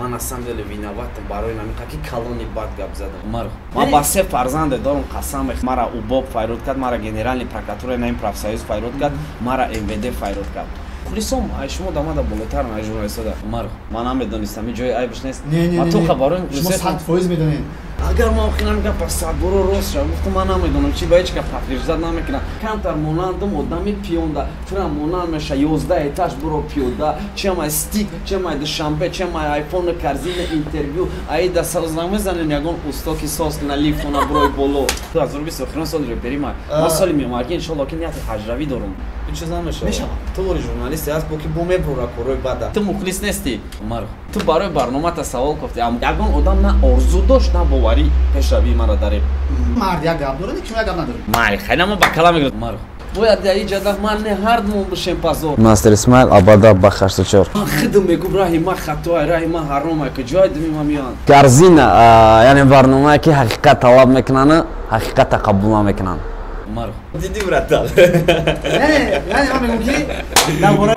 Ман на самом деле виноватам барои намиқа ки калони бад гап задам. Ман ба се фарзанде дорам, қасам, мара УБОП файрод кард, мара генеральный прокуратура на ин профсоюз файрод кард, мара МВД файрод кард. Мухлисом ай шумо дамада болотар ай журналистода. Ман намедонистам, ин ҷои айбш нест. Ман тоқа барои шумо 100% медонед. Агар ман охирам гапа садборо рост шав, гуфтам ман намедонам чи ба ҳеҷ кас подтверждать намекунам. Камтар монандам одами пиёнда, тура монанд меша 11 этаж буро пиёда, чем ай стик, чем ай Душанбе, чем ай айфон, корзина, интервью, аида соз намезанем ягон усто ки соз кина лифтона бурои боло. 2020 охирон соли репери ма. Ман соли меомад ки иншолло ки нияти ҳаҷравӣ дорум. Ин чиз намешавад. Мешавад. Ту бори журналисти ҳаст, бо ки бо мебурора корҳои бада. Ту мухлис нестӣ. Ту барои барномата савол кофтӣ. Ягон одам на орзу дошт, на боварӣ пешравии мара дареб. Мард як гап дорад, шумо як гап надоред. Майли, хайна мо ба кала мегӯям. Бояд дар ин ҷада ман не ҳардумон бошем пазор. Мастер Исмаил Абада ба 84. Ман худам мегӯм раҳи ман хатоай, раҳи ман ҳаромай, ки ҷои думи ман меоянд. Корзина, яъне барномае ки ҳақиқат талаб мекунанд, ҳақиқатро қабул намекунанд. Дидӣ, братан? Яъне ман мегӯм ки дар бораи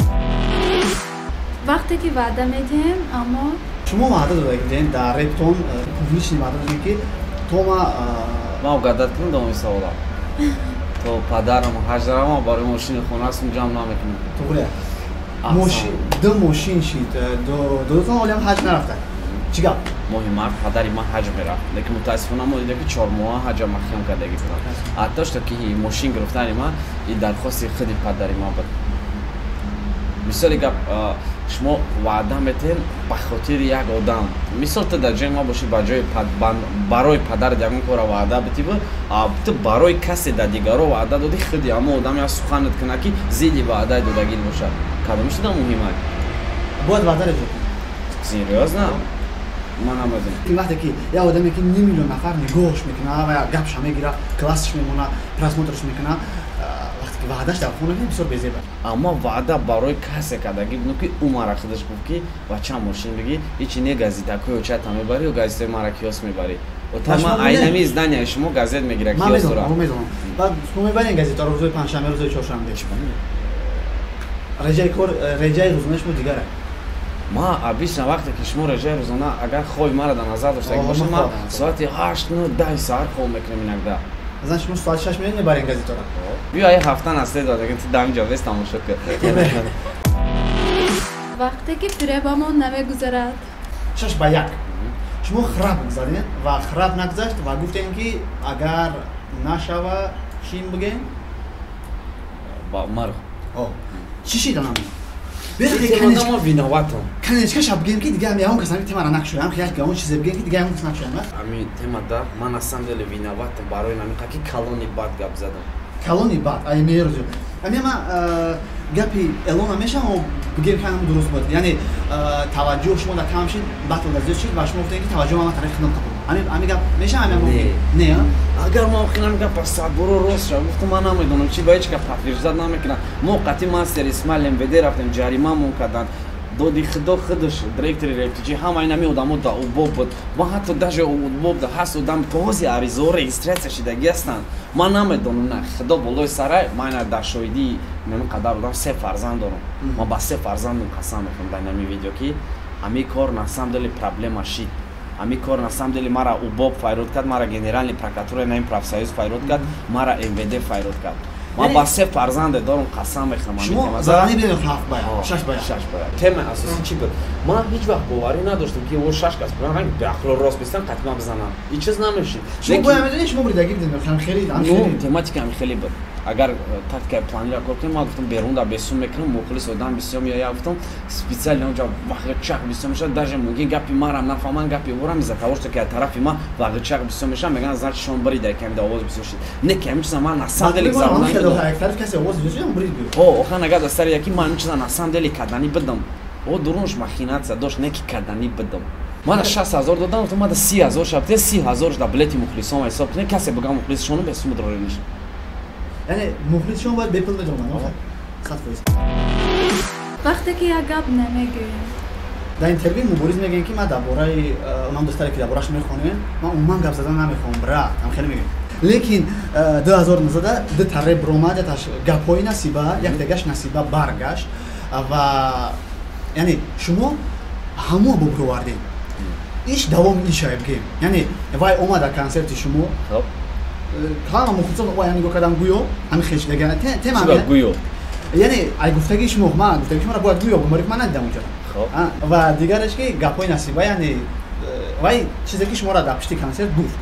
вақте ки ваъда медиҳем, аммо шумо ваъда додагидем дар рептон, публичный ваъда додем ки то ма ман угадать кунам давоми савола. То падарам ҳаҷрама барои мошини хонаастм ҷамъ намекунам. Туғри. Мошин, ду мошин шид, додатон олиам ҳаҷ нарафта. Чӣ гап? Моҳи март падари ман ҳаҷ мерафт, лекин мутаассифона мо дидем ки 4 моҳа ҳаҷа махкам кардагӣ будам. Ҳатто шуд ки мошин гирифтани ман ин дархости худи падари ман буд. Мисоли гап, шумо ваъда метиҳед ба хотири як одам. Мисол ту дар ҷои ман бошӣ, ба ҷои барои падарат ягон корро ваъда битиб, ту барои касе дар дигаро ваъда додӣ, худи ҳамон одам як суханат кунад ки зидди ваъдаи додагит бошад. Кадом шуда муҳим аст? Бояд ваъда реҷо кунӣ. Серьёзно? Ман намедонам. Ин вақте ки як одаме ки ним миллион нафар нигоҳш мекунад ва гапша мегирад, классш мемонад, просмотрш мекунад, вақте ки ваъдаш дар хона бисёр безеб аст. Аммо ваъда барои касе кардагӣ будам ки ӯ мара худаш гуфт ки бача мошин бигӣ, ҳечи не газетакҳои очата мебарӣ ё газетаи мара киёс мебарӣ. Ота ман айнами издания шумо газет мегирад киёс дорад. Ман медонам. Баъд шумо мебаред газетаро рӯзои панҷшанбе, рӯзои чоршанбе. Реҷаи кор, реҷаи рӯзонаи шумо дигар аст. Ман обычно вақте ки шумо реҷаи рӯзона агар хоби мара дар назар доштагӣ бошад, ман соати 8, 9, 10 саҳар хоб мекунам инакда. Масалан шумо соати 6 меоед мебаред газетаро. Биё ай ҳафта наслед дод, агар ту дам ҷо вест тамошо кун. Вақте ки фиребамон намегузарад. 6-1. Шумо храп гузаред ва храп нагузашт ва гуфтем ки агар нашава чӣ бигем? Ба марг. Чӣ шид анам? Ман виноватам. Канечкаша бигем ки дига ягон кас ҳамин темаро накушоям, як ягон чизе бигем ки дига ягон кас накушоям. Ҳамин темада ман на самом деле виноватам барои намиқа ки калони бад гап задам. Калони бад, ай мерӯзю. Ами ман гапи элона мешавам, бигем ки ҳам дуруст буд. Яъне таваҷҷӯҳ шумо дар кам шид, батл дар зиёд шид ва шумо гуфтед ки таваҷҷӯҳ ман тариқи хидмат қабул. Ами гап мешавам ами Не. Не, а? Агар ман охирам гапа садборо рост шав, гуфтам ман намедонам чи ба ҳеҷ кас подтверждать намекунам. Мо қатъи мастер Исмаил МВД рафтем, ҷаримамон карданд. Доди худо худаш директори РФТЖ ҳама ин ҳами одамо да УБОП буд. Ман ҳатто даже УБОП да ҳаст одам то ҳози аризаҳо регистрация шидагӣ ҳастанд. Ман намедонам, на худо болои сарай, ман ина дар шоҳидии ин қадар одам се фарзанд дорам. Ман ба се фарзандам қасам мехӯрам дар ин видео ки ҳамин кор на самом деле проблема шид. Ҳамин кор на самом деле мара УБОП файрод кард, мара генеральный прокуратура на ин профсоюз файрод кард, мара МВД файрод кард. Ман ба се фарзанде дорам, қасам мехӯрам. Шумо зарани бидем 7-1, 6-1. 6-1. Тема асосӣ чӣ буд? Ман ҳеҷ вақт боварӣ надоштам ки о 6 кас буран ранг беақло рост бистан қатъиман бизанам. Ин чиз намешид. Шумо бояд медонед, шумо бридагӣ бидем, ҳам хеле, ҳам хеле. Тематика ҳам хеле буд. Агар тактикаи планира кор кунем, ман гуфтам берун дар бесум мекунам, мухлис одам бисёр меояд, гуфтам специально онҷа вағичақ бисёр мешавад, даже мумкин гапи марам нафаҳманд, гапи ӯрам из-за того, что ки аз тарафи ман вағичақ бисёр мешавад, мегӯянд значит шон брида, кам овоз бисёр шид. Не ки ҳамин чиза ман на самом деле гузаронда. Касе овоз бисёр шид, брид буд. О, охан агар дар сари яки ман ҳамин чиза на самом деле кардани бидам. О, дурунш махинация дошт, не ки кардани бидам. Ман 60 000 додам, гуфтам ман 30 000 шаб, 30 000 дар билети мухлисон ҳисоб кунед, касе бигам мухлисшону бесум дорориш. Яъне мухлисшон бояд бепул медонанд, 100%. Вақте ки як гап намегӯем. Дар интервю Мубориз мегӯем ки ман дар бораи онам дӯстаре ки дар бораш мехонем, ман умуман гап задан намехоҳам, брат, ҳам хеле мегӯем. Лекин 2019 ду таре биромад, яташ гапҳои Насиба, якдагаш Насиба баргашт ва яъне шумо ҳамо бобировардем. Иш давом ишай бигем. Яъне вай омад дар консерти шумо. Ҳама мухлисон вай нигоҳ кардам гӯё ҳамин хешдага тема гӯё. Яъне ай гуфтагии шумо, ман гуфтагии шуморо бояд гӯё бумарик, ман надидам онҷо. Ва дигараш ки гапҳои Насиба, яъне вай чизе ки шуморо дар пишти консерт гуфт.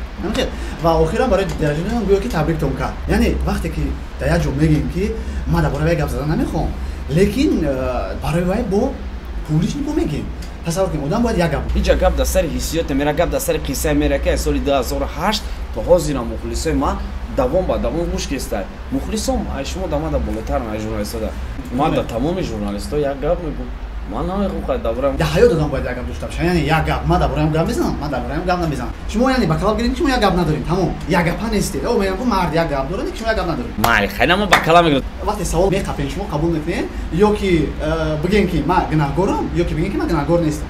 Ва охиран барои дараҷаам гӯё ки табриктон кард. Яъне вақте ки дар як ҷо мегӯем ки ман дар бораи вай гап задан намехоҳам, лекин барои вай бо публични бо мегӯем. Тасаввур кунед, одам бояд як гап. Ҳеҷ гап дар сари ҳиссиёте мера, гап дар сари қиссае мера, ки аз соли 2008 то ҳозира мухлисои ман давом ба давом гӯш кестай. Мухлисом ай шумо да ман да болотарам, ай журналистода. Ман да тамоми журналисто як гап мегӯм. Ман намехоҳам хай даврам. Дар ҳаёт одам бояд як гап дошта бошад. Яъне як гап, ман дар бораам гап мезанам, ман дар бораам гап намезанам. Шумо яъне ба калаб гиред, шумо як гап надоред, тамом. Як гапа нестед. О мегӯям, мард як гап дорад, шумо як гап надоред. Майли, хай на ман ба калаб мегирам. Вақте савол меқапем, шумо қабул мекунед, ё ки бигем ки ман гунаҳгорам, ё ки бигем ки ман гунаҳгор нестам.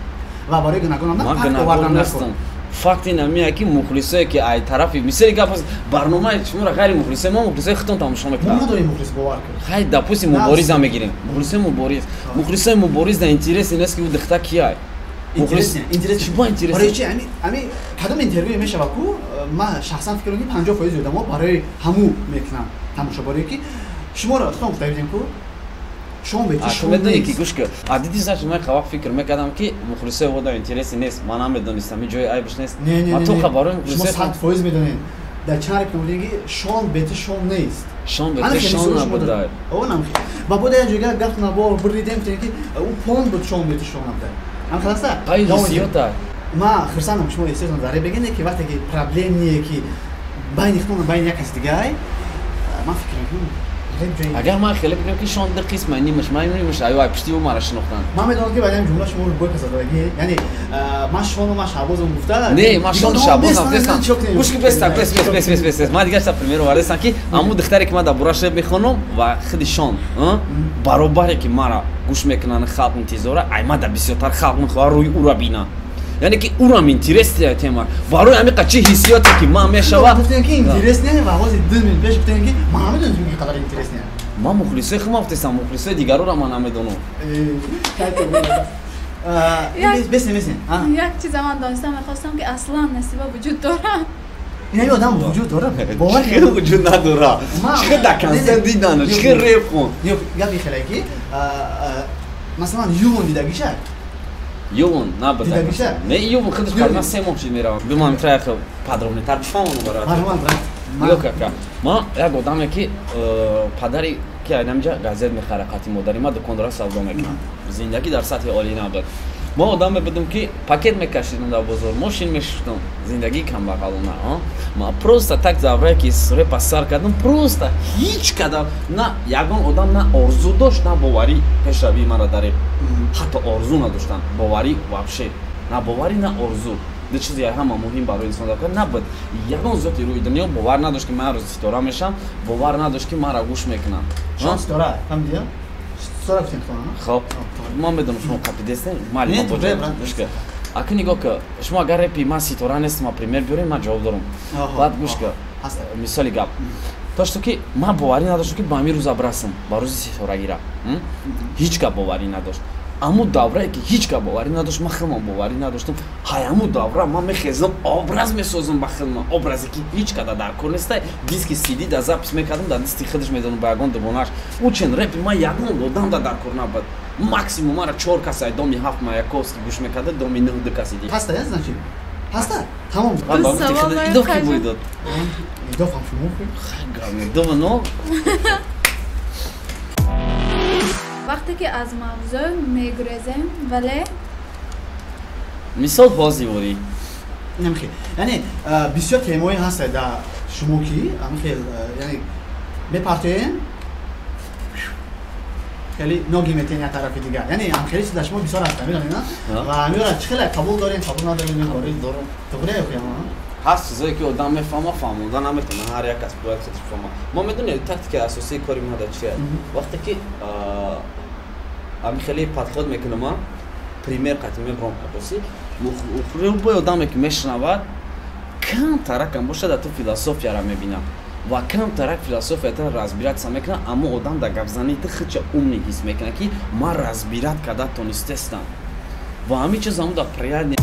Ва барои гунаҳгорам ман факт овардан нестам. Факт ин ҳамия ки мухлисое ки ай тарафи мисоли гап аст, барномаи шуморо ғайри мухлисое мо мухлисои худтон тамошо мекунем. Мо надорем мухлис, бовар кунед. Хай, допустим, Мубориза мегирем. Мухлисои Мубориз. Мухлисои Мубориз да интерес нест ки ӯ духта кияй. Интерес, интерес. Чӣ бо интерес? Барои чи ами кадом интервью мешавад ку ман шахсан фикр мекунам 50% одамо барои ҳаму мекунам тамошо, барои ки шуморо худтон гуфта будем ку шом бети шом медонӣ ки гӯш кун. А диди, значит, ман вақт фикр мекардам ки мухлисои ода интереси нест. Ман намедонистам, ин ҷои айбш нест. Не, не, ман не, то не. барои Шумо мухлисои 100% медонед. Дар чанд репно будем ки шон бети шон нест. Шон бети шон набуда. Онам. Ва бода як ҷойга гап набор буридем, гуфтем ки ӯ пон буд, шон бети шон набуда. Ам халаса? Ҳай ҳиссиёта. Ман хурсандам шумо ҳиссиётон дар бегине ки вақте ки проблемие ки байни худтон байни як каси дигай, ман фикр мекунам агар ман хеле бигӯям ки шон ду қисма нимаш, ман нимаш аю ай пишти ӯ мара шинохтанд. Ман медонам ки баъдам ҷумла шумо бой касадагӣ, яъне ман шону ман Шаҳбозам гуфта. Не, ман шону Шаҳбозам гуфтам. Гӯш ки беста, бес бес бес бес бес. Ман дигар пример овардастам ки ҳамун духтаре ки ман дар борааш реп мехонам ва худи шон баробаре ки мара гӯш мекунанд, халқ интизора, ай ман дар бисёртар халқ мехоҳад рӯи ӯра бинам. Яъне ки ӯрам интересная тема. Барои ҳамин чӣ ҳиссиёте ки ман мешавад. Гуфтем ки интерес не, ва ҳозир 2 минут пеш гуфтем ки ман намедонам ки қадар интерес не. Ман мухлисои худам гуфтестам, мухлисои дигароро ман намедонам. Бесне, бесне. Як чиза ман донистам мехостам ки аслан Насиба вуҷуд дорад. Ин одам вуҷуд дорад. Бовар Чӣ вуҷуд надорад? Чӣ дар консерт дидан, чӣ реп хон? Гапи хеле ки масалан Ювон дидагиша? Ювон набуда. Дидагиша? Не, Ювон худаш қариб 3 моҳ шид меравад. Биман метра як подробнитар бифаҳмонам бароят. Марҳамат, брат. Ё кака. Ман як одаме ки падари ки айнамҷа газет мехара, қати модари ма дукондора савдо мекунад. Зиндагӣ дар сатҳи олӣ набуд. Ма одаме будам ки пакет мекашидам дар бозор, мошин мешуштам. Зиндагӣ камбағалона, а? Ма просто так заврае ки репа сар кардам, просто ҳеҷ кадам на ягон одам на орзу дошт, на боварӣ пешравии мара дар реп. Ҳатто орзу надоштам, боварӣ вообще. На боварӣ, на орзу. Ду чизи ҳама муҳим барои инсон дар набуд. Ягон зоти рӯи дунё бовар надошт ки ман рӯзи ситора мешам, бовар надошт ки маро гӯш мекунам. Шон ситора, фаҳмидӣ? Ситора гуфтем худо, Хоб, ман медонам шумо қапидестем, майли Не, ман туре, брат. гӯш кун. Ака нигоҳ кун, шумо агар репи ман ситора нестам, например, биёрем, ман ҷавоб дорам. Баъд гӯш кун. Мисоли гап. То что ки ман боварӣ надоштам ки ба ҳамин рӯза бирасам, ба рӯзи ситорагира. Ҳеҷ кас боварӣ надошт. Аму даврае ки ҳеҷ кас боварӣ надошт, ман худам боварӣ надоштам. Ҳай аму давра ман мехезам, образ месозам ба худам, образе ки ҳеҷ када дар кор нестай. Диски CD да запис мекардам, дар дисти худаш медонам ба ягон дубонаш. Учин репи ман ягон одам да дар кор набуд. Максимум мара 4 кас ай доми 7 Маяковский гӯш мекарда, доми 9 ду каси дигар. Ҳаста, значит? Ҳаста? Тамом. Ман ба гуфти худ идоф ки буидод. Идоф ҳам шумо хӯй. Идоф но. Вақте ки аз мавзӯъ мегурезем, вале мисол ҳозир ворӣ. Намхел. Яъне бисёр темаҳое ҳастанд дар шумо ки амхел, яъне мепартоем, хеле ноги метен як тарафи дигар. Яъне амхели чиз дар шумо бисёр ҳастанд, медонед, на? Ва ҳаминро чӣ хеле қабул дорем, қабул надорем, қабул дорам. Туғри ё хӯям, Ҳаст чизое ки одам мефаҳма, фаҳмонда наметавона, ҳар як кас бояд худаш фаҳма. Мо медонем тактикаи асосии кори мо дар чи аст. Вақте ки ами хеле подход мекунам, ман пример қатъи мебарам асосӣ, любой одаме ки мешунавад, камтаракам бошад, дар ту философияро мебинам ва камтарак философията разбираться мекунад, аммо одам дар гапзании ту худша умный ҳис мекунад ки ман разбирать карда тонистестам. Ва ҳамин чиз ҳамун дар приятный.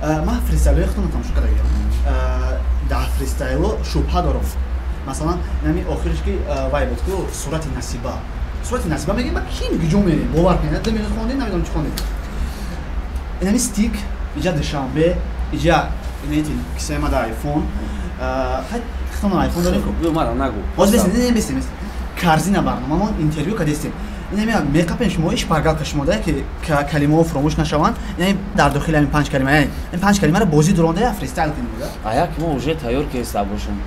Ман фристайлҳои худро тамошо карда гирам. Дар фристайлҳо шубҳа дорам. Масалан, инами охириш ки вай буд ку сурати насиба. Сурати насиба мегӯем, ба ким куҷо мерем? Бовар кунед, 2 минут хондем, намедонам чӣ хондем. Инами стик, иҷа Душанбе, иҷа инати кисаи ма дар айфон. Худтон айфон дорем. Мара нагу. Ҳозир бесем, не, бесем, бесем. Корзина барномамон интервю кардестем. Инами меқапем шумо шпаргалка шумо да ки калимаҳо фуромӯш нашаванд. Инами дар дохили ҳамин 5 калима, яъне ин 5 калимаро бозӣ дуронда я фристайл кунем, да? А як мо уже тайёр кеста бошем.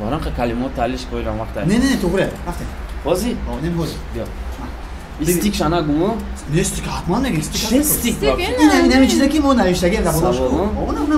Баранқа калимаҳо таҳлил коирам вақта. Не, не, туғре, рафтем. Ҳозир? Не, ҳозир. Биё. Стик шана гуму? Не, стик ҳатман мегӯем, стик. Чӣ стик? Инами чизе ки мо навиштагем дар болош.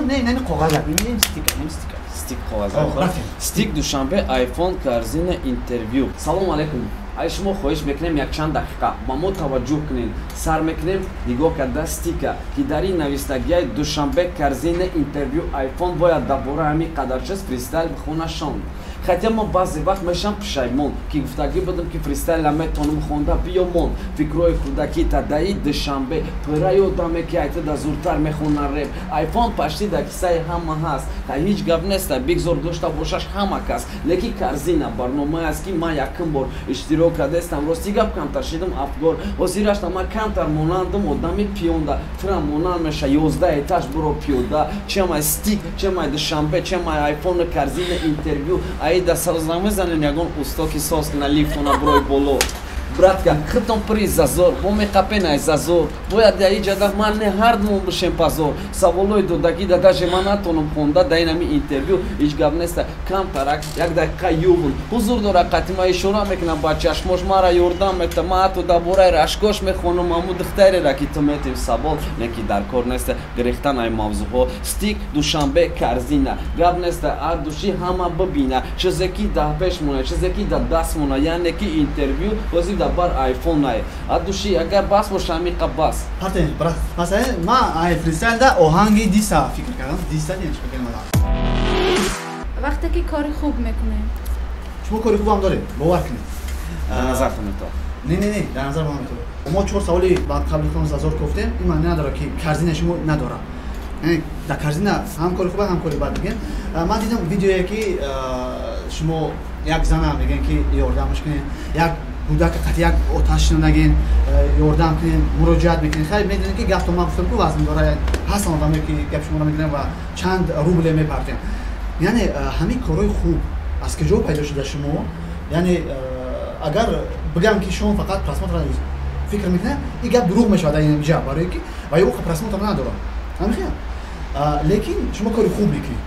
Не, инами коғаз, инами стик, инами стик. Стик коғаз. Стик Душанбе, айфон, корзина, интервю. Салом алейкум. Ай шумо хоҳиш мекунем якчанд дақиқа ба мо таваҷҷӯҳ кунед. Сар мекунем нигоҳ карда стика, ки дар ин навистагиҳои Душанбе, корзина, интервю, айфон бояд дар бораи ҳамин қадар чиз фристайл бихонашон. Хотя мо баъзе вақт мешам пушаймон, ки гуфтагӣ будам, ки фристайла метонам хонда биёмон. Фикрҳои хурдакӣ тадаи Душанбе пираи одаме, ки айтада зудтар мехона реп. Айфон пашти дар кисаи ҳама ҳаст. Ха ҳеҷ гап неста, бигзор дошта бошаш ҳама кас. Лекин корзина барномае аст, ки ман якум бор иштирок кардастам. Рости гап камтар шидам афгор. Ҳозирашта ман камтар монандам одами пиёнда. Тра монанд меша 11 этаж буро пиёда. Чемай стик, чемай Душанбе, чемай айфон, корзина, интервю. Аида соз намезанем ягон усто ки соз кина лифтона бурои боло. Братка, худтон пури зазор, бо меқапен ай зазор. Бояд дар иҷада ман не ҳардумон бошем пазор. Саволҳои додагӣ да даже ман натонам хонда дар ин ҳами интервю ҳеҷ гап неста. Камтарак як дақиқа юғун. Ҳузур дора қатима ишора мекунам ба чашмош мара ёрдам мета. Ман ҳатто дар бораи рашкош мехонам ҳамун духтарера ки ту метем савол, не ки дар кор неста гирехтан ай мавзӯъҳо. Стик, Душанбе, корзина. Гап неста ар души ҳама бибина. Чизе ки дар пеш мона, чизе ки дар даст мона, яъне ки интервю ҳозир дар бар айфон ай. А души агар бас боша ҳамиқа бас. Партен, брат, масалан, ман ай фристайлда оҳанги диса фикр кардам. Диса не чӣ фикр кардам. Вақте ки кори хуб мекунем. Шумо кори хуб ҳам доред, бовар кунед. Дар назар кунед то. Не, не, не, дар назар ман метавонам. Мо 4 саволи баъд қабли худамон зазор гуфтем, ин маъно надорад ки корзина шумо надорад. Яъне дар корзина ҳам кори хуб ҳам кори бад мегӯем. Ман дидам видеое ки шумо як зана мегӯем ки ёрдамаш кунед, як кӯдак қатъи як оташ нагин, ёрдам кунед, муроҷиат мекунед. Хайр, медонед ки гап то ман гуфтам ку вазн дорад, ҳастан одамое ки гап шуморо мегиранд ва чанд рубле мепартоянд. Яъне ҳамин корҳои хуб аз куҷо пайдо шуда шумо? Яъне агар бигам ки шумо фақат просмотр фикр мекунед, ин гап дурӯғ мешавад дар ин ҷа, барое ки ва ё просмотр надорад. Ҳамин лекин шумо кори хуб мекунед.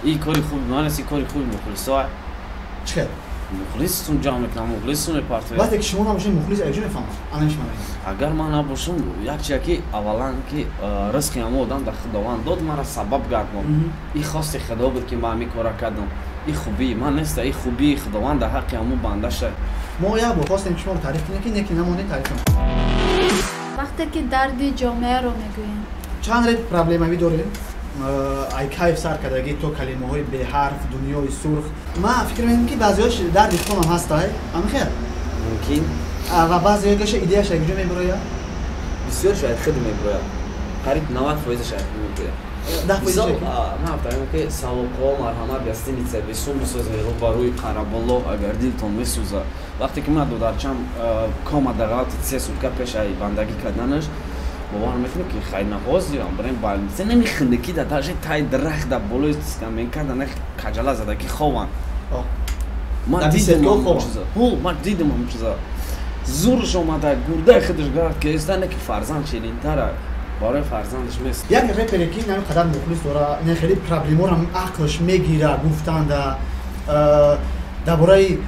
Ин кори хуб ман аст, ин кори хуби мухлисо. Чӣ хел? Мухлисум ҷамъ мекунам, мухлисум мепартоям. Вақте ки шумо набошед, мухлис аз куҷо мефаҳмад? Ана шумо мегӯед. Агар ман набошам, як чизе ки аввалан ки ризқи ҳамон одам дар Худованд дод, маро сабаб гардонд. Ин хости Худо буд ки ман ҳамин корро кардам. Ин хубии ман нест, ин хубии Худованд дар ҳаққи ҳамон бандаша. Мо як бор хостем ки шуморо таъриф кунем, ки не ки намонед таъриф кунем. Вақте ки дарди ҷомеаро мегӯем. Чанд реп проблемавӣ дорем? Ай кайф сар кардагӣ то калимаҳои беҳарф, дунёи сурх. Ман фикр мекунам ки баъзеҳош дарди худам ҳастай, ҳамин хел? Мумкин. Ва баъзеҳояш идеяш аз куҷо мебарояд? Бисёр шояд худ мебарояд. Қариб 90% шояд худ мебарояд. 10% ман гуфтам ки саволҳо марҳамат гостиница бесум бисозед рӯбарӯи Қараболо, агар дилтон месӯзад. Вақте ки ман додарчам кома дар ғалати 3 сутка пеш ай бандагӣ карданаш, бовар мекунем ки хай наҳозирам барем больница намехунде ки даже тай дарахт дар болои скамейка да нах каҷала зада ки хованд. Ман дидам ҳамон чиза. Ҳу, ман дидам ҳамон чиза. Зурш омада гурдаи худаш гард ки иста не ки фарзанд ширинтара барои фарзандаш мест. Як репере ки ин қадар мухлис дора, ин хеле проблемаро ақлш мегира гуфтанда, дар бораи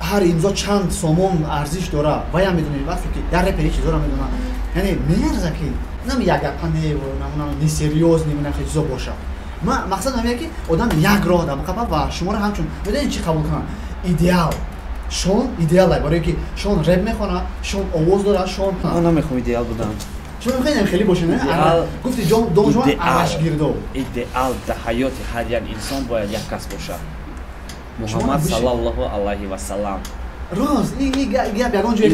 ҳар имзо чанд сомон арзиш дора, ваям медонед вақте ки як репери чизоро медонад. Яъне меарза ки нам як гапа не, нам несерьёзный, нам хеле чизо боша. Ман мақсад ҳамин ки одам як роҳ дар муқаба ва шуморо ҳамчун медонед чӣ қабул кунад? Идеал. Шон идеал ай, барои ки шон реп мехонад, шон овоз дорад, шон ман намехоҳам идеал будам. Шумо мехоҳед хеле бошед, не? Гуфти ҷон дон шумо арашгирдо. Идеал дар ҳаёти ҳар як инсон бояд як кас бошад. Муҳаммад саллаллоҳу алайҳи васаллам. Рост, ин гап ягон ҷое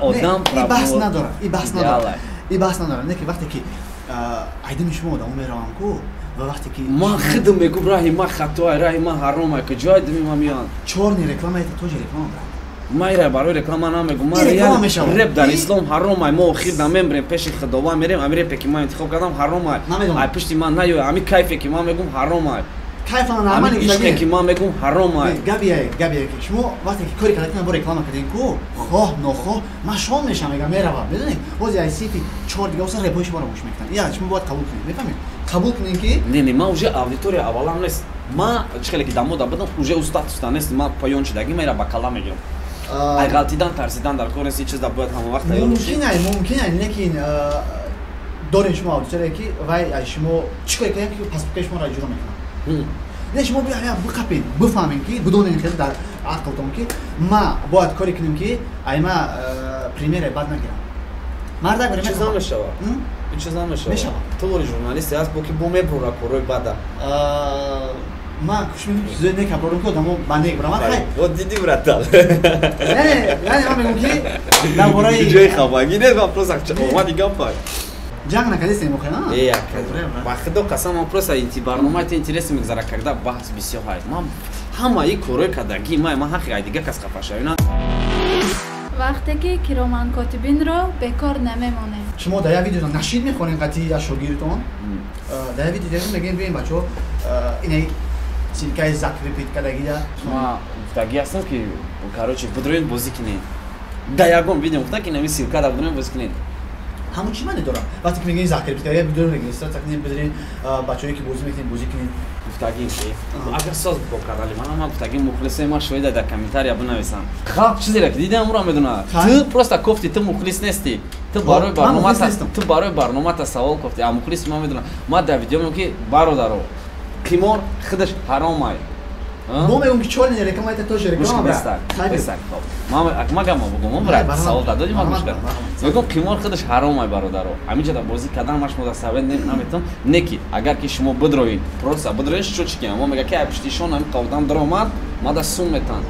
одам баҳс надорад, ин баҳс надорад, ин баҳс надорад. Не ки вақте ки Айдими шумо одамо меравам ку ва вақте ки ман худам мегӯм, раҳи ман хатоай, раҳи ман ҳаромай, куҷои дими ман меоянд. Чёрный реклама, это тоже реклама, брат. Ман ира барои реклама намегӯм. Ман реп дар ислом ҳаромай. Мо охир намемрем, пеши худованд мерем. Ами репе ки ман интихоб кардам, ҳаромай. Ай пушти ман наёй. Ами кайфе ки ман мегӯм, ҳаромай. Ами ишқе ки ман мегӯм, ҳаромай. Габия, габия, ки шумо вақте ки кори кардакина бо реклама кардем ку, хоҳ нохоҳ ман шом мешам, мегам, меравам, медонед, боз ай сифи чор дига оса репои шуморо гӯш мекунанд. Я шумо бояд қабул кунед, мефаҳмед, қабул кунед ки не, ман уже аудитория аввалам нест. Ман чӣ хеле ки дамода будам, уже у статуста нест. Ман поён шудагӣ, ман ира ба калла мегирам. Ай ғалтидан, тарсидан дар кор нест, ин чизда бояд ҳама вақт тайёр. Мумкин ай, мумкин ай, лекин дорем шумо аудитория ки вай ай шумо чӣ кор кардем ки паспорти шуморо иҷро мекунад. Не, шумо биқапед, бифаҳмед ки бидонед, хеле дар ақлтон ки ма бояд коре кунем ки ай ма примере бад нагирам. Мардак чиз намешавад, ин чиз намешавад. Мешавад. Ту вори журналисте ҳаст, бо ки бо мебурра корҳои бада. Ман кӯшиш мекунам чизои нек аброрам ки одамо ба нек барам. Хай вот диди, братан. Не, ман мегӯм ки дар бораи ҷои хавагӣ не, вопрос омади гапа. Ҷанг накардистем охир? Э, ба худо қасам, ман просто барномаи ту интерес мегзара, когда баҳс бисёр ҳаст. Ман ҳамаи корҳои кардагӣ ман ҳаққи ай дига кас хафа шавӣ на. Вақте ки кироман котибинро бекор намемонем. Шумо дар як видео нашид мехонем қатъи аз шогирдтон. Дар як видео мегӯем, биёем, бачаҳо, инаи ссылка и закрепить кардагида. Ма гуфтагӣ ҳастам ки, короче, будроин бозӣ кунед. Дар ягон видео гуфтам ки инами ссылка да будроин бозӣ кунед. Ҳамон чӣ маъне дорад? Вақте ки мегӯем закрепить карда, видео мегӯем, бидорин бачаҳое ки бозӣ мекунед, бозӣ кунед. Гуфтагӣ агар соз бо кардали ман, ман гуфтагӣ, мухлисои ман шоида дар комментария бинависанд. Халқ чизеро ки дидам, ӯро медонад. Ту просто кофти, ту мухлис нестӣ. Ту барои барномата, ту барои барномата савол кофти, а мухлиси ман медонад. Ман дар видео мегӯям ки, бародаро, қимор худаш ҳаромай. Мо мегӯм ки чёрный реклама, это тоже реклама. Ман гама бугум, брат, савол дадоди, ман гӯш кардам. Мегӯм, қимор худаш ҳаромай, бародаро. Ҳаминҷода бозӣ кардан ман шумо дар совет наметавон. Не ки агар ки шумо бидроед, просто бидроед, шучки мо мега ки ай пуштишон ҳамин қавдам даромад, ма да сум метан.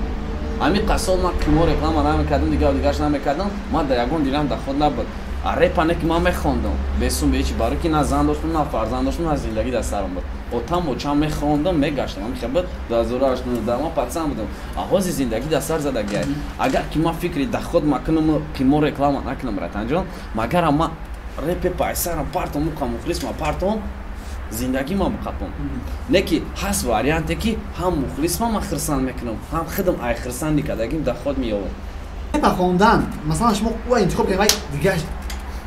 Ҳамин қасол ман қимор реклама намекардам, дигар дигарш намекардам, ман дар ягон дилам даход набуд. А репа не ки ман мехондам бесум, беҳичи, барои ки на зан доштам, на фарзанд доштам, на зиндагӣ дар сарам буд. Отам очам мехондам, мегаштам, ҳамин хел буд. 2008 ман пацан будам. А ҳозир зиндагӣ дар сар задагиай. Агар ки ман фикри доход макунам, қимор реклама накунам, братанҷон, магарам ман репе пайсарам партом, муқа мухлис ма партом, зиндагӣ ман буқапом. Не ки ҳаст варианте ки ҳам мухлис ман хирсанд мекунам, ҳам худам ай хирсанди кардагим доход меёбам. Репа хондан, масалан, шумо ӯ интихоб кардем, вай дигар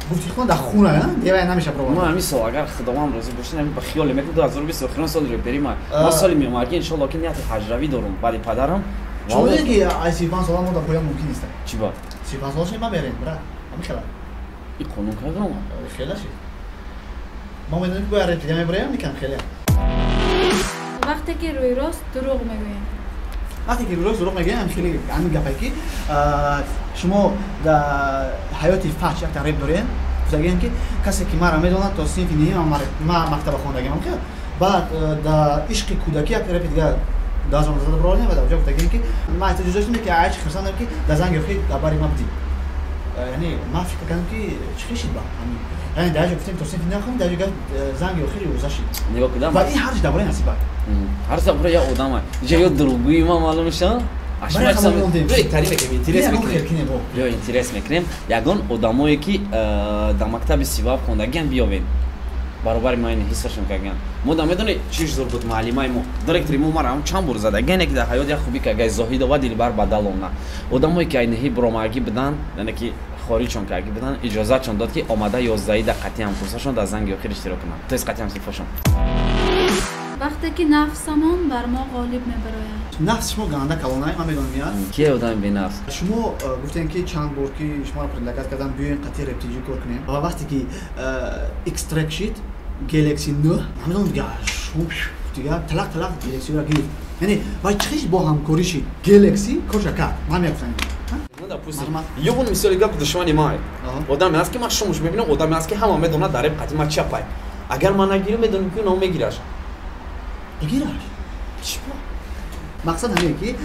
гуфти хон дар хуна девай намеша провод. Ман ҳамин сол, агар худованд розӣ бошад, ҳамин ба хиёле мекунам, 2020 охирон соли репери ман. Ман соли меомадги, иншолло, ки нияти ҳаҷравӣ дорум баъди падарам. Шумо медонед ки ай 35 сола мо дар поён мумкин нест? Чӣ ба? 35 сола шуд, ман берем, брат, ҳамин хела. И қонун кардам. Хела шид. Мо медонем ки бояд реп дига мебароем, никам хеле. Вақте ки рӯи рост дурӯғ мегӯем. Вақте ки рӯи рост дурӯғ мегӯем, ҳамин хеле ҳамин гапае ки шумо дар ҳаёти фаҳш якта реп дорем, гуфтагием ки касе ки маро медонад, то синфи ниҳим ман мактаба хондагиам, хел. Баъд дар ишқи кӯдакӣ як репи дигар 2019 бировардем ва дар ҷо гуфтагием ки ман эҳтиёҷ доштам ки айчи хирсандам ки дар занги охир дар бари ман будӣ. Яъне ман фикр кардам ки чӣ хел шид ба ҳамин, яъне дар ҷо гуфтем то синфи нахом, дар ҷо занги охири рӯза шид. Нигоҳ кардам. Ва ин ҳарч дар бораи насиба. Ҳар дар бораи як одама. Иҷа ё дурӯғгӯи ман маълум мешавад. Ё интерес мекунем, ягон одамое ки дар мактаби сиваб хондагиан биёвем, баробари ма ин ҳиссашон кардагиан. Мо да медонӣ чӣ зур буд? Муаллимаи мо, директори мо мара чанд бор задагиане ки дар ҳаёт як хубӣ карда, Зоҳидова Дилбар Бадаловна. Одамое ки айниҳи буромагӣ буданд, яъне ки хориҷшон кардагӣ буданд, иҷозатшон дод ки омада 11 да қатъи ҳамкурсашон дар занги охир иштирок кунанд, то есть қатъи ҳамсинфошон. Вақте ки нафсамон бар мо ғолиб мебарояд. Нафс шумо ганда калонай, ман медонам я. Ки одами бенафс? Шумо гуфтем ки чанд бор ки шуморо предлагать кардам, биёем қатъи рептиҷӣ кор кунем, ва вақте ки X-трек шид, Galaxy 9, намедонам, дига шумо дига талақ талақ Galaxy-ро гирифт. Яъне вай чӣ хел бо ҳамкорӣ шид? Galaxy корша кард, ман мегуфтам. Допустим, ёбун мисоли гап, душмани май одаме ҳаст ки ман шумуш мебинам, одаме ҳаст ки ҳама медонад дар реп қатъи ман чапай. Агар ман нагирам, медонам ки ном мегираш. Бигираш. Мақсад ҳамин ки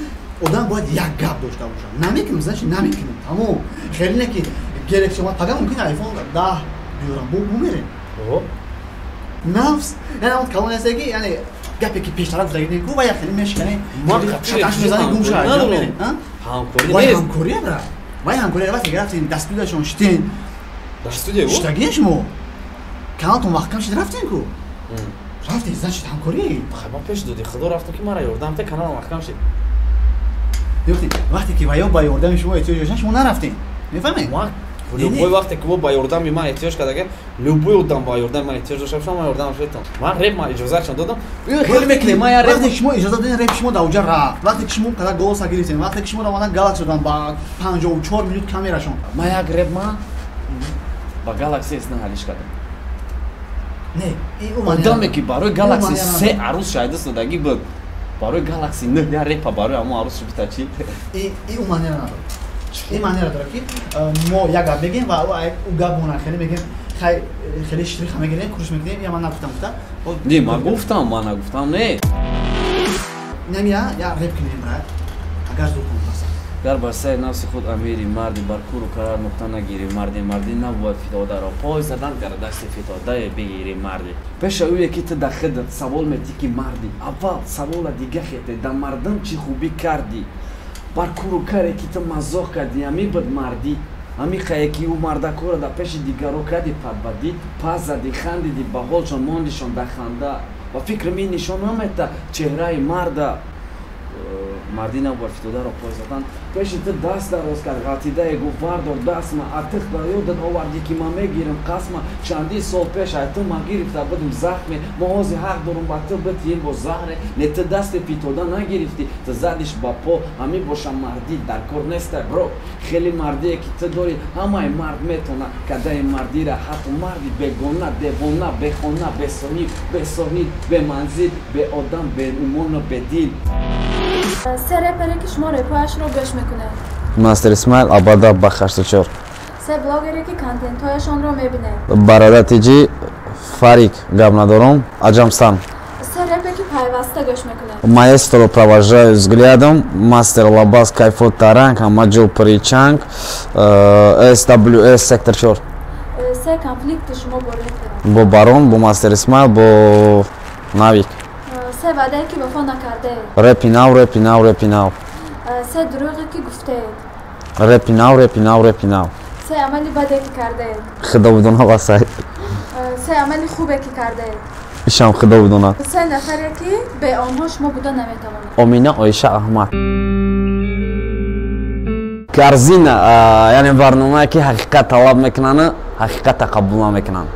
одам бояд як гап дошта бошад. Намекунам, значит намекунам, тамом. Хеле не ки Galaxy омад, пага мумкин iPhone 10 биёрам, бо мерем. Нафс, яъне он калон аст ки, яъне гапе ки пештара гуфтагӣ ку ва як хеле мешкане. Шаташ мезани гум шава. Ҳамкорӣ нест. Вай ҳамкорӣ бра. Вай ҳамкорӣ вақте ки рафтем дар студияшон шитен. Дар студия? Шитагӣ шумо. Каналтон маҳкам шид рафтем ку. Рафтем, значит ҳамкорӣ. Ман пеш доди худо рафтам ки мара ёрдам те каналам маҳкам шид. Вақте ки ваё ба ёрдами шумо эҳтиёҷ доштан, шумо нарафтем. Мефаҳмед? Любой вақте ки ба ёрдами ман эҳтиёҷ кардага, любой одам ба ёрдами ман эҳтиёҷ дошта бошад, ман ёрдамаш метавонам. Ман реп ман иҷозатшон додам. Хеле мекунем, ман я реп. Вақте ки шумо иҷозат додем, реп шумо дар уҷа рафт. Вақте ки шумо қадар голоса гирифтем, вақте ки шумо равона Галакси додам ба 54 минут камерашон. Ман як реп ман ба Галакси эсна ҳалиш кардам. Не, одаме ки барои Галакси се арӯз шаҳида додагӣ буд, барои Галакси 9 я репа барои ҳамон арӯз шубита чӣ? И ӯ манера надорад. Ин маънеро дорад ки мо як гап мегем ва ӯ гап мона хеле мегем, хеле штриха мегирем, курш мекунем, я ман нагуфтам гуфта. Не, ман гуфтам, ман нагуфтам, не. Инам я реп кунем, брат. Агар зуд кун паса. Гар бар сари нафси худ амири, марди бар куру карар нуқта нагири, марди марди набояд фитодаро пой задан, гар дасти фитодае бигири марди. Пеша ӯе ки ту дар худат савол метӣ ки марди, аввал савола дига хете, дар мардум чӣ хубӣ кардӣ? Бар куру каре ки ту мазоқ кардӣ, ҳамин буд мардӣ. Ҳамин қае ки ӯ мардакора дар пеши дигаро кардӣ падбадӣ, пас задӣ, хандидӣ, ба ҳолшон мондишон дар ханда. Ва фикри мин нишон намета чеҳраи марда. Мардӣ набояд фитодаро пой задан. Пеши ту даст дароз кард, ғалтидае гуфт бардор дастма, атиқ ба ёдат овардӣ ки ман мегирам қасма. Чандин сол пеш ай ту ман гирифта будам захме, мо ҳозир ҳақ дорум ба ту битием бо заҳре. Не ту дасти фитода нагирифтӣ, ту задиш ба по. Ҳамин боша мардӣ дар кор неста бро. Хеле мардие ки ту дорӣ ҳамаи мард метона кадаи мардира, ҳатто марди бегона, девона, бехона, бесоҳиб, бесоҳиб, беманзил, беодам, беумону бедил. Се репере ки шумо репояшро гӯш мекунед. Мастер Исмаил Абада Бахаштучор. Се блогере ки контентҳояшонро мебинед. Бародар ТЖ, Фарик гап надорам, Аҷамстан. Се репе ки пайваста гӯш мекунед. Маэстро провожаю взглядом, Мастер Лабас Кайфот Таранг, Ҳамаҷул Причанг, SWS Сектор 4. Се конфликти шумо бо реперон. Бо Барон, бо Мастер Исмаил, бо Навик. Се ваъдае ки вафо накардаед. Репи нав, репи нав, репи нав. Се дурӯғе ки гуфтаед. Репи нав, репи нав, репи нав. Се амали баде ки кардаед. Худо бидона васай. Се амали хубе ки кардаед. Ишам худо бидона. Се нафаре ки бе онҳо шумо буда наметавонед. Омина, Оиша, Аҳмад. Корзина, яъне барномае ки ҳақиқат талаб мекунанд, ҳақиқатро қабул намекунанд.